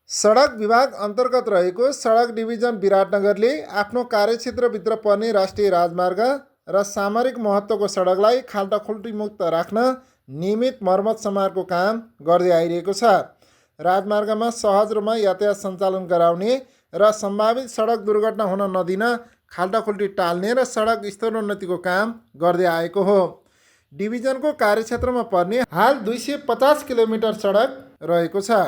सडक विभाग अन्तर्गत रहेको सडक डिभिजन विराटनगरले आफ्नो कार्यक्षेत्रभित्र पर्ने राष्ट्रिय राजमार्ग र सामरिक महत्त्वको सडकलाई खाल्टाखुल्टीमुक्त राख्न नियमित मर्मत समारको काम गर्दै आइरहेको छ। राजमार्गमा सहज रूपमा यातायात सञ्चालन गराउने र सम्भावित सडक दुर्घटना हुन नदिन खाल्टाखुल्टी टाल्ने र सडक स्तरोन्नतिको काम गर्दै आएको हो। डिभिजनको कार्यक्षेत्रमा पर्ने हाल 250 किलोमिटर सडक रहेको छ।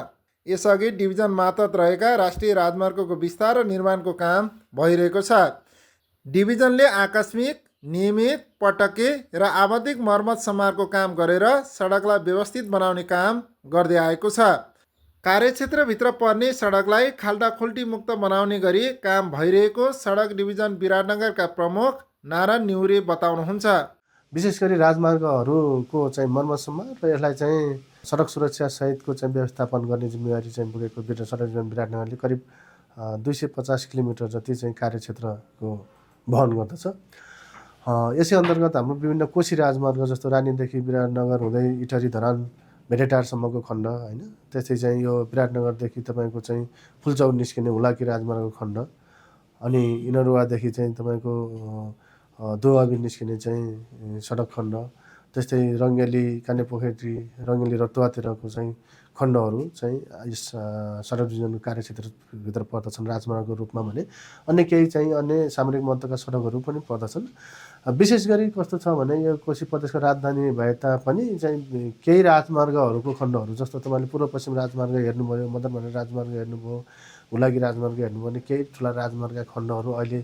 यसअघि डिभिजन मातहत रहेका राष्ट्रिय राजमार्गको विस्तार र निर्माणको काम भइरहेको छ। डिभिजनले आकस्मिक, नियमित, पटके र आवधिक मर्मत समारको काम गरेर सडकलाई व्यवस्थित बनाउने काम गर्दै आएको छ। कार्यक्षेत्रभित्र पर्ने सडकलाई खाल्टाखुल्टी मुक्त बनाउने गरी काम भइरहेको सडक डिभिजन विराटनगरका प्रमुख नारायण न्युरे बताउनुहुन्छ। विशेष गरी राजमार्गहरूको चाहिँ मर्मत समार र यसलाई चाहिँ सडक सुरक्षा सहितको चाहिँ व्यवस्थापन गर्ने जिम्मेवारी चाहिँ बोकेको सडक डिभिजन विराटनगरले करिब 250 किलोमिटर जति चाहिँ कार्यक्षेत्रको वहन गर्दछ। यसै अन्तर्गत हाम्रो विभिन्न कोशी राजमार्ग जस्तो रानीदेखि विराटनगर हुँदै इटहरी धरान भेटेटारसम्मको खण्ड होइन, त्यस्तै चाहिँ यो विराटनगरदेखि तपाईँको चाहिँ फुलचौर निस्किने हुलाकी राजमार्गको खण्ड, अनि इनरुवादेखि चाहिँ तपाईँको दोवाबी निस्किने चाहिँ सडक खण्ड, त्यस्तै रङ्गेली कानेपोखरी रङ्गेली रतुवातिरको चाहिँ खण्डहरू चाहिँ यस सडक डिभिजनको कार्यक्षेत्रभित्र पर्दछन् राजमार्गको रूपमा भने। अन्य केही चाहिँ अन्य सामरिक महत्त्वका सडकहरू पनि पर्दछन्। विशेष गरी कस्तो छ भने यो कोशी प्रदेशको राजधानी भए तापनि चाहिँ केही राजमार्गहरूको खण्डहरू जस्तो तपाईँले पूर्व पश्चिम राजमार्ग हेर्नुभयो, मदन भण्डारी राजमार्ग हेर्नुभयो, हुलाकी राजमार्ग हेर्नुभयो भने केही ठुला राजमार्गका खण्डहरू अहिले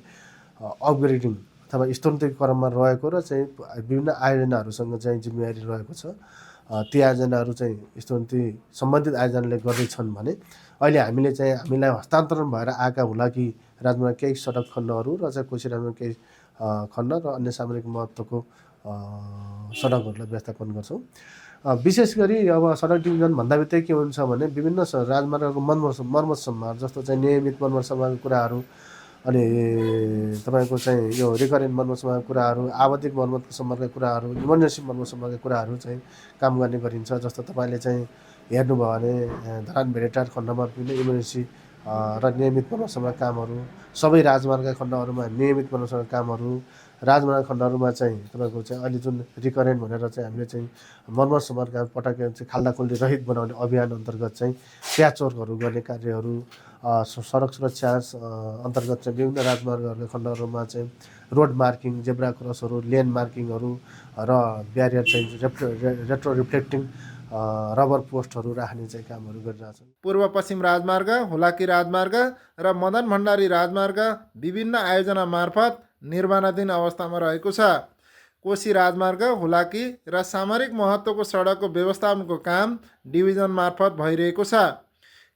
अपग्रेडिङ अथवा स्तरोन्नतिकरणमा रहेको र चाहिँ विभिन्न आयोजनाहरूसँग चाहिँ जिम्मेवारी रहेको छ। ती आयोजनाहरू चाहिँ स्तरोन्नति सम्बन्धित आयोजनाले गर्दैछन् भने अहिले हामीलाई हस्तान्तरण भएर आएका हुलाकी राजमार्ग केही सडक खण्डहरू र चाहिँ कोशी राजमार्ग केही खण्ड र अन्य सामरिक महत्त्वको सडकहरूलाई व्यवस्थापन गर्छौँ। विशेष गरी अब सडक डिभिजन भन्दा बित्तिकै के हुन्छ भने विभिन्न राजमार्गको मर्मत समार जस्तो चाहिँ नियमित मर्मत समारको कुराहरू, अनि तपाईँको चाहिँ यो रिकरेन्ट मर्मत समारका कुराहरू, आवधिक मर्मत समारका कुराहरू, इमर्जेन्सी मर्मत समारका कुराहरू चाहिँ काम गर्ने गरिन्छ। जस्तो तपाईँले चाहिँ हेर्नुभयो भने धरान भेटेटार खण्डमा विभिन्न इमर्जेन्सी र नियमित मर्मत समारका कामहरू, सबै राजमार्गका खण्डहरूमा नियमित मर्मत समारका कामहरू, राजमार्ग खण्डहरूमा चाहिँ तपाईँको चाहिँ अहिले जुन रिकरेन्ट भनेर चाहिँ हामीले चाहिँ मर्मत समारका पटक चाहिँ खाल्टाखुल्टी रहित बनाउने अभियान अन्तर्गत चाहिँ प्याचवर्कहरू गर्ने कार्यहरू, सडक सुरक्षा अन्तर्गत चाहिँ विभिन्न राजमार्गहरूका खण्डहरूमा चाहिँ रोड मार्किङ, जेब्रा क्रसहरू, लेन मार्किङहरू र ब्यारियर चाहिँ रेट्रो रिफ्लेक्टिङ रबर पोस्टहरू राख्ने चाहिँ कामहरू गरिरहेछन्। पूर्व पश्चिम राजमार्ग, हुलाकी राजमार्ग र मदन भण्डारी राजमार्ग विभिन्न आयोजना मार्फत निर्माणाधीन अवस्थामा रहेको छ। कोशी राजमार्ग, हुलाकी र सामरिक महत्त्वको सडकको व्यवस्थापनको काम डिभिजन मार्फत भइरहेको छ।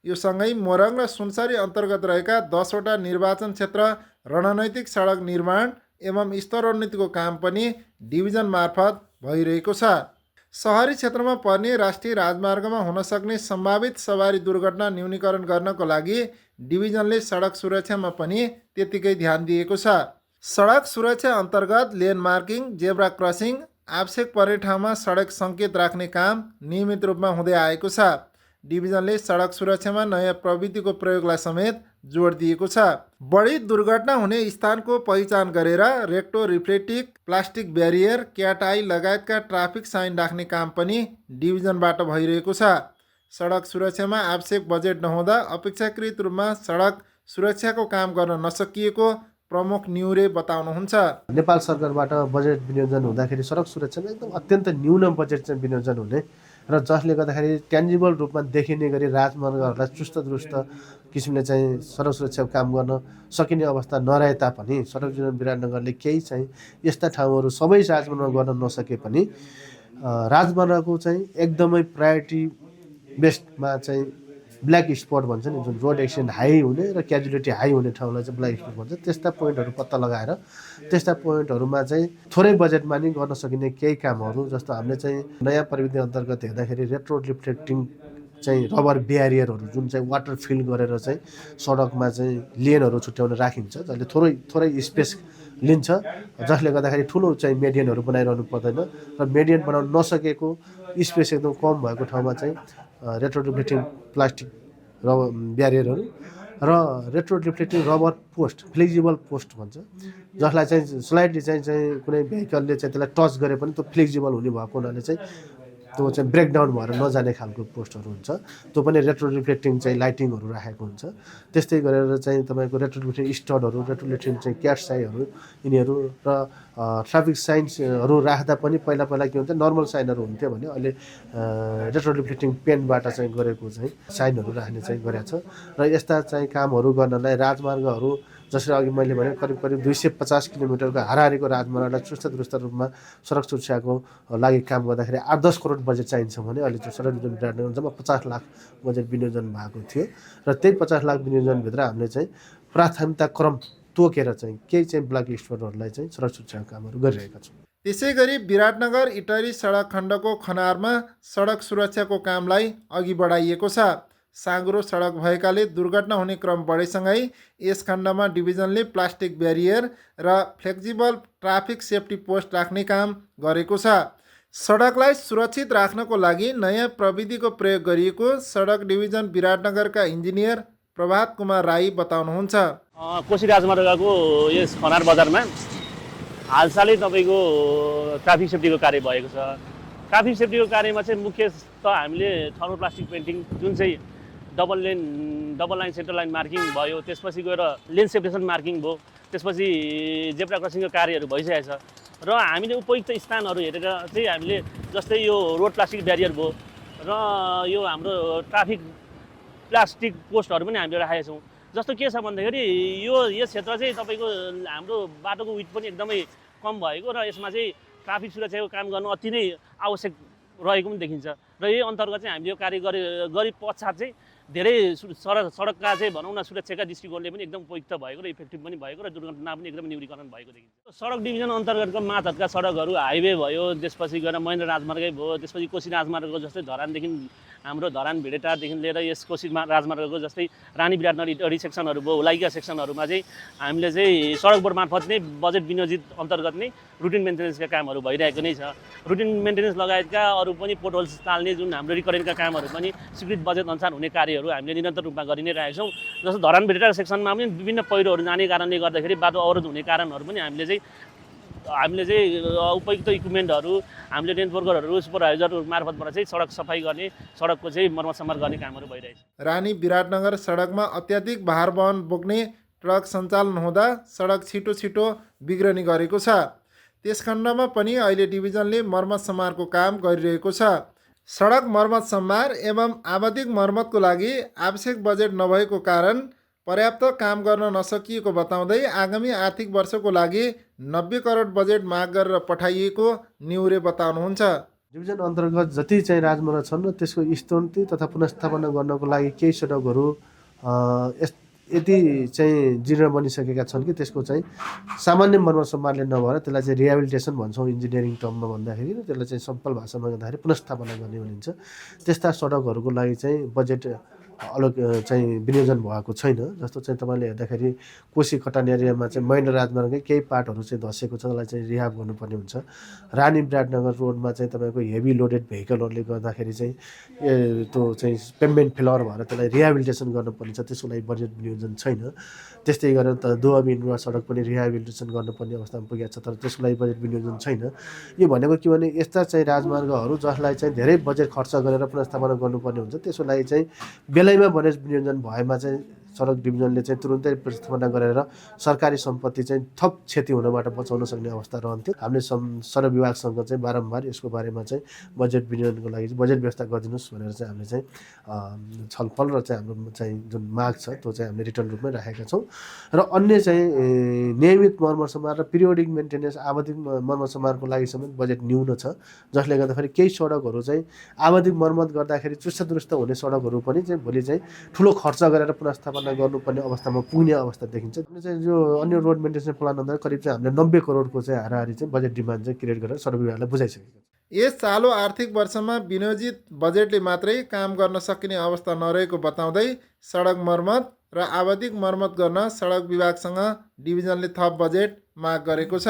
यो सँगै मोरङ र सुनसरी अन्तर्गत रहेका 10वटा निर्वाचन क्षेत्र रणनैतिक सडक निर्माण एवं स्तरोन्नतिको काम पनि डिभिजन मार्फत भइरहेको छ। सहरी क्षेत्रमा पर्ने राष्ट्रिय राजमार्गमा हुन सक्ने सम्भावित सवारी दुर्घटना न्यूनीकरण गर्नको लागि डिभिजनले सडक सुरक्षामा पनि त्यत्तिकै ध्यान दिएको छ। सडक सुरक्षा अन्तर्गत लेन मार्किङ, जेब्रा क्रसिङ, आवश्यक पर्ने ठाउँमा सडक सङ्केत राख्ने काम नियमित रूपमा हुँदै आएको छ। डिभिजनले सडक सुरक्षामा नयाँ प्रविधिको प्रयोगलाई समेत जोड दिएको छ। बढी दुर्घटना हुने स्थानको पहिचान गरेर recto reflective, plastic barrier, CAT I लगायतका ट्राफिक साइन राख्ने काम पनि डिभिजनबाट भइरहेको छ। सडक सुरक्षामा आवश्यक बजेट नहुँदा अपेक्षाकृत रूपमा सडक सुरक्षाको काम गर्न नसकिएको प्रमुख न्युरे बताउनुहुन्छ। नेपाल सरकारबाट बजेट विनियोजन हुँदाखेरि सडक सुरक्षामा एकदम अत्यन्त न्यून बजेट चाहिँ विनियोजन हुने र जसले गर्दाखेरि ट्यान्जिबल रूपमा देखिने गरी राजमार्गहरूलाई चुस्त दुरुस्त किसिमले चाहिँ सडक सुरक्षाको काम गर्न सकिने अवस्था नरहे तापनि सडक डिभिजन विराटनगरले केही चाहिँ यस्ता ठाउँहरू सबै राजमार्गमा गर्न नसके पनि राजमार्गको चाहिँ एकदमै प्रायोरिटी बेस्डमा चाहिँ ब्ल्याक स्पट भन्छ नि, जुन रोड एक्सिडेन्ट हाई हुने र क्याजुअलिटी हाई हुने ठाउँलाई चाहिँ ब्ल्याक स्पट भन्छ। त्यस्ता पोइन्टहरू पत्ता लगाएर त्यस्ता पोइन्टहरूमा चाहिँ थोरै बजेटमा नि गर्न सकिने केही कामहरू, जस्तो हामीले चाहिँ नयाँ प्रविधि अन्तर्गत हेर्दाखेरि रेट्रो रिफ्लेक्टिङ चाहिँ रबर ब्यारियरहरू जुन चाहिँ वाटर फिल गरेर चाहिँ सडकमा चाहिँ लेनहरू छुट्याउन राखिन्छ, जसले थोरै स्पेस लिन्छ, जसले गर्दाखेरि ठुलो चाहिँ मेडियनहरू बनाइरहनु पर्दैन र मेडियन बनाउन नसकेको स्पेस एकदम कम भएको ठाउँमा चाहिँ रेट्रो रिफ्लेक्टिङ प्लास्टिक ब्यारियरहरू र retro reflecting rubber post flexible post भन्छ, जसलाई चाहिँ स्लाइडली चाहिँ कुनै भेहिकलले चाहिँ त्यसलाई टच गरे पनि त्यो फ्लेक्जिबल हुने भएको हुनाले चाहिँ त्यो चाहिँ ब्रेकडाउन भएर नजाने खालको पोस्टहरू हुन्छ। त्यो पनि रेट्रो रिफ्लेक्टिङ चाहिँ लाइटिङहरू राखेको हुन्छ। त्यस्तै गरेर चाहिँ तपाईँको रेट्रो रिफ्लेक्टिङ स्टडहरू, रेट्रो रिफ्लेक्टिङ चाहिँ क्याट साइहरू यिनीहरू र ट्राफिक साइन्सहरू राख्दा पनि पहिला के हुन्छ नर्मल साइनहरू हुन्थ्यो भने अहिले रेट्रो रिफ्लेक्टिङ पेनबाट चाहिँ गरेको चाहिँ साइनहरू राख्ने चाहिँ गरेको छ। र यस्ता चाहिँ कामहरू गर्नलाई राजमार्गहरू जसरी अघि मैले भने करिब 250 किलोमिटरको हाराहारीको राजमार्गलाई चुस्त दुरुस्त रूपमा सडक सुरक्षाको लागि काम गर्दाखेरि 8-10 करोड बजेट चाहिन्छ भने अहिले त्यो सडक नियोजन विभागमा जम्मा 50 लाख बजेट विनियोजन भएको थियो र त्यही 50 लाख विनियोजनभित्र हामीले चाहिँ प्राथमिकता क्रम तोकेर चाहिँ केही चाहिँ ब्ल्याक लिस्टहरूलाई चाहिँ सडक सुरक्षाको कामहरू गरिरहेका छौँ। त्यसै गरी विराटनगर इटहरी सडक खण्डको खनारमा सडक सुरक्षाको कामलाई अघि बढाइएको छ। साँघुरो सडक भएकाले दुर्घटना हुने क्रम बढेसँगै यस खण्डमा डिभिजनले प्लास्टिक ब्यारियर र फ्लेक्जिबल ट्राफिक सेफ्टी पोस्ट राख्ने काम गरेको छ। सडकलाई सुरक्षित राख्नको लागि नयाँ प्रविधिको प्रयोग गरिएको सडक डिभिजन विराटनगरका इन्जिनियर प्रभात कुमार राई बताउनुहुन्छ। कोशी राजमार्गको यस खनार बजारमा हालसालै तपाईँको ट्राफिक सेफ्टीको कार्य भएको छ। ट्राफिक सेफ्टीको कार्यमा चाहिँ मुख्यतः हामीले थर्मोप्लास्टिक पेन्टिङ जुन चाहिँ double line centre line marking भयो, त्यसपछि गएर लेन सेपरेसन मार्किङ भयो, त्यसपछि जेब्रा क्रसिङको कार्यहरू भइसकेको छ र हामीले उपयुक्त स्थानहरू हेरेर चाहिँ हामीले जस्तै यो रोड प्लास्टिक ब्यारियर भयो र यो हाम्रो ट्राफिक प्लास्टिक पोस्टहरू पनि हामीले राखेका छौँ। जस्तो के छ भन्दाखेरि यस क्षेत्र चाहिँ तपाईँको हाम्रो बाटोको विड्थ पनि एकदमै कम भएको र यसमा चाहिँ ट्राफिक सुरक्षाको काम गर्नु अति नै आवश्यक रहेको पनि देखिन्छ र यही अन्तर्गत चाहिँ हामीले यो कार्य गरी पश्चात चाहिँ धेरै सडकका चाहिँ भनौँ न सुरक्षाका दृष्टिकोणले पनि एकदम उपयुक्त भएको र इफेक्टिभ पनि भएको र दुर्घटना पनि एकदम न्यूनीकरण भएको देखिन्छ। सडक डिभिजन अन्तर्गतको माथहतका सडकहरू हाइवे भयो, त्यसपछि गएर महेन्द्र राजमार्गै भयो, त्यसपछि कोशी राजमार्गको जस्तै धरानदेखि हाम्रो धरान भेडेटारदेखि लिएर यस कोशी राजमार्गको जस्तै रानी विराटनगर इटहरी सेक्सनहरू भयो, हुलाइका सेक्सनहरूमा चाहिँ हामीले चाहिँ सडक बोर्ड मार्फत नै बजेट विनियोजित अन्तर्गत नै रुटिन मेन्टेनेन्सका कामहरू भइरहेको नै छ। रुटिन मेन्टेनेन्स लगायतका अरू पनि पोटहोल्स टाल्ने जुन हाम्रो रिकरेन्टका कामहरू पनि स्वीकृत बजेट अनुसार हुने कार्यहरू हामीले निरन्तर रूपमा गरि नै रहेका छौँ। जस्तो धरान भेडेटार सेक्सनमा पनि विभिन्न पहिरोहरू जाने कारणले गर्दाखेरि बाटो अवरोध हुने कारणहरू पनि हामीले चाहिँ उपयुक्त इक्विपमेन्टहरू हामीले रेन्ज वर्करहरू सुपरभाइजर मार्फतबाट चाहिँ सडक सफाइ गर्ने, सडकको चाहिँ मर्मत समार गर्ने कामहरू भइरहेछ। रानी विराटनगर सडकमा अत्याधिक भार वहन बोक्ने ट्रक सञ्चालन हुँदा सडक छिटो बिग्रने गरेको छ। त्यस खण्डमा पनि अहिले डिभिजनले मर्मत समारको काम गरिरहेको छ। सडक मर्मत सम्मार एवं आवधिक मर्मतको लागि आवश्यक बजेट नभएको कारण पर्याप्त काम गर्न नसकिएको बताउँदै आगामी आर्थिक वर्षको लागि 90 करोड बजेट माग गरेर पठाइएको न्युरे बताउनुहुन्छ। डिभिजन अन्तर्गत जति चाहिँ राजमार्ग छन् र त्यसको स्तरोन्नति तथा पुनर्स्थापना गर्नको लागि केही सडकहरू यति चाहिँ जीर्ण बनिसकेका छन् कि त्यसको चाहिँ सामान्य मर्मत सम्मानले नभएर त्यसलाई चाहिँ रिहेबिलिटेसन भन्छौँ इन्जिनियरिङ टर्ममा भन्दाखेरि, त्यसलाई चाहिँ सिम्पल भाषामा गर्दाखेरि पुनर्स्थापना गर्ने भनिन्छ। त्यस्ता सडकहरूको लागि चाहिँ बजेट अलग चाहिँ विनियोजन भएको छैन। जस्तो चाहिँ तपाईँले हेर्दाखेरि कोशी कटान एरियामा चाहिँ महेन्द्र राजमार्गकै केही पार्टहरू चाहिँ धसेको छ, त्यसलाई चाहिँ रिहाब गर्नुपर्ने हुन्छ। रानी विराटनगर रोडमा चाहिँ तपाईँको हेभी लोडेड भेहिकलहरूले गर्दाखेरि चाहिँ त्यो चाहिँ पेमेन्ट फेलर भएर त्यसलाई रिहेबिलिटेसन गर्नुपर्ने छ, त्यसको लागि बजेट विनियोजन छैन। त्यस्तै गरेर दुवाबी इन्डुवा सडक पनि रिहेबिलिटेसन गर्नुपर्ने अवस्थामा पुगेको छ, तर त्यसको लागि बजेट विनियोजन छैन। यो भनेको के भने यस्ता चाहिँ राजमार्गहरू जसलाई चाहिँ धेरै बजेट खर्च गरेर पुनर्स्थापना गर्नुपर्ने हुन्छ, त्यसको लागि चाहिँ बेलैमा बजेट विनियोजन भएमा चाहिँ सडक डिभिजनले चाहिँ तुरुन्तै पुनर्स्थापना गरेर सरकारी सम्पत्ति चाहिँ थप क्षति हुनबाट बचाउन सक्ने अवस्था रहन्थ्यो। हामीले सडक विभागसँग चाहिँ बारम्बार यसको बारेमा चाहिँ बजेट विनियोजनको लागि बजेट व्यवस्था गरिदिनुहोस् भनेर चाहिँ हामीले चाहिँ छलफल र चाहिँ हाम्रो चाहिँ जुन माग छ त्यो चाहिँ हामीले रिटर्न रूपमै राखेका छौँ। र अन्य चाहिँ नियमित मर्मत समार र पिरियोडिक मेन्टेनेन्स आवधिक मर्मत समारको लागि समेत बजेट न्यून छ, जसले गर्दाखेरि केही सडकहरू चाहिँ आवधिक मर्मत गर्दाखेरि चुस्त दुरुस्त हुने सडकहरू पनि चाहिँ भोलि चाहिँ ठुलो खर्च गरेर पुनर्स्थापना गर्नुपर्ने अवस्थामा पुग्ने अवस्था देखिन्छ। चाहिँ जो अन्य रोड मेन्टेनेन्स प्लान अन्त करिब चाहिँ हामीले 90 करोडको चाहिँ हाराहारी चाहिँ बजेट डिमान्ड चाहिँ क्रिएट गरेर सडक विभागलाई बुझाइसकेको छ। यस चालु आर्थिक वर्षमा विनियोजित बजेटले मात्रै काम गर्न सकिने अवस्था नरहेको बताउँदै सडक मर्मत र आवधिक मर्मत गर्न सडक विभागसँग डिभिजनले थप बजेट माग गरेको छ।